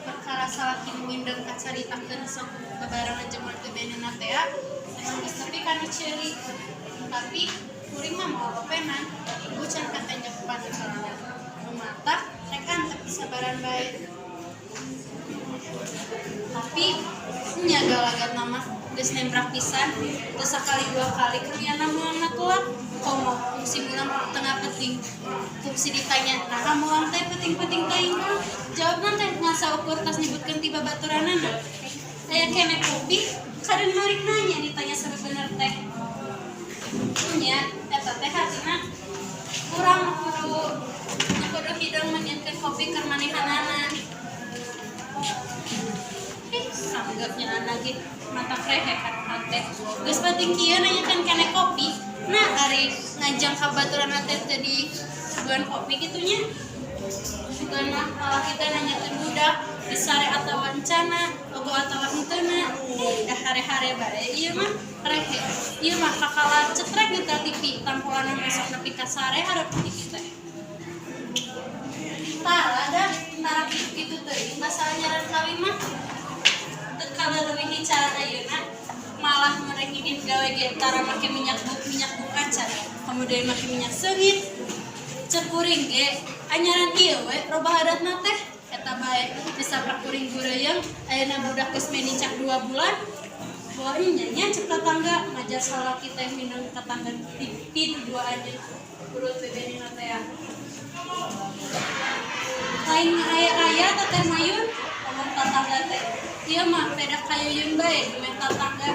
Perkara salaki nu mindeng kacaritakeun sok bebarengan jeung bebenena teh emang geus nepi ka nu ceuli. Tapi kuring mah moal openan, ibu can katenjak panuturna. Nu matak rek antep disabaran bae. Tapi nya galagatna mah geus nembrak pisan, teu sakali dua kali kamiana muangna telat. Komo fungsi mulang tengah penting. Fungsi ditanya, naha mulang teh penting-penting teuing Kang? Jawabna teh ngan saukur tas nyebutkeun ti babaturanana. Aya keneh kopi, kaden marik nanya ditanya sabebener teh. Nya eta teh hartina urang nu kudu hidung menyieunkeun kopi keur manehanana. Ih, sanggepnya lagi mata rehe kan hate. Geus penting kieu nanyakeun keneh kopi. Nah, ari ngajang ka baturan teh teu disuguhan kopi kitu nya. Sugan mah malah kita nanyakeun budak disare atawa encana, ogo atawa henteuna. Eh, dah hare-hare bae ieu mah rehe. Ieu mah kakala cetrek nyetel TV tampolanna masuk nepi ka sare hareup TV teh. Tara dah, tara kitu-kitu teuing masalah nyaran kawin mah. Teu kaleulewihi cara ayeuna malah mereka ingin gawe ge tara make minyak buk acan, kemudian make minyak seungit. Cek kuring ge anyaran ieu we robah adatna teh eta bae disaprak kuring gureuyeung. Ayeuna budak geus nincak 2 bulan bawa nya nya cek tetangga ngajar salaki teh minang tetangga ti duaan jeung urut bebenina teh ya. Lain aya-aya teteh mayun ngomong tetangga teh ieu mah peda kayuyun bae dumeh tetangga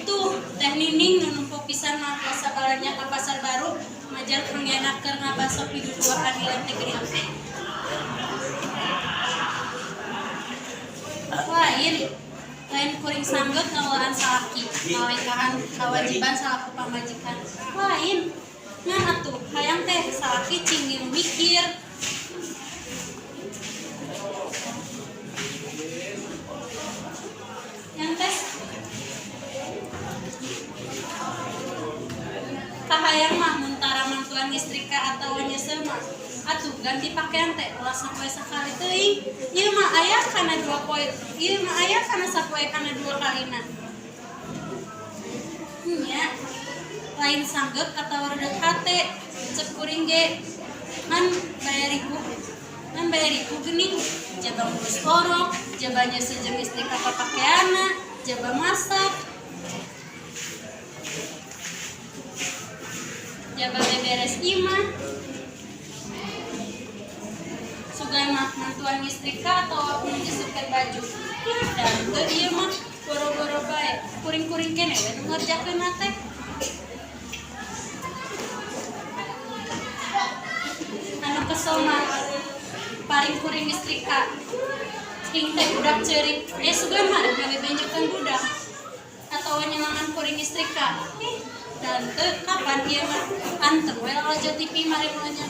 tuh teh Nining nu nempo pisan mah puasa balanja ka pasar baru majar Kang Yana keur ngabaso piduduaan di lantai genep. Lain lain kuring sanggeut ngawelaan salaki ngalengkahan kewajiban salaku pamajikan, lain. Ngan atuh hayang teh salaki cing mikir. Yang teh kahayang mah mun tara mantuan ngistrika atawa nyeuseuh mah atuh ganti pakaian teh ulah sapoe sakali teuing. Ieu mah aya kana dua poe, ieu mah aya kana sapoe kana dua kalina. Nya lain sanggeuk atawa reudeuh hate cek kuring ge ngan bayar ribu, ngan bayar ribu geuning jaba ngurus orok, jaba nyeuseuh jeung ngistrika papakeanna, jaba masak, jaba beberes imah. Sugan mah mantuan ngistrika atau nyeuseuhkeun baju dan teu ieu mah boro-boro bae kuring-kuring keneh we nu ngerjakeun teh. Anu kesel mah paring kuring ngistrika hing teh budak ceurik sugan mah rek ngabebenjokeun budak atawa nyelangan kuring ngistrika. Ih, dan teu kapan ieu mah anteng we lalajo TV mari mulanya.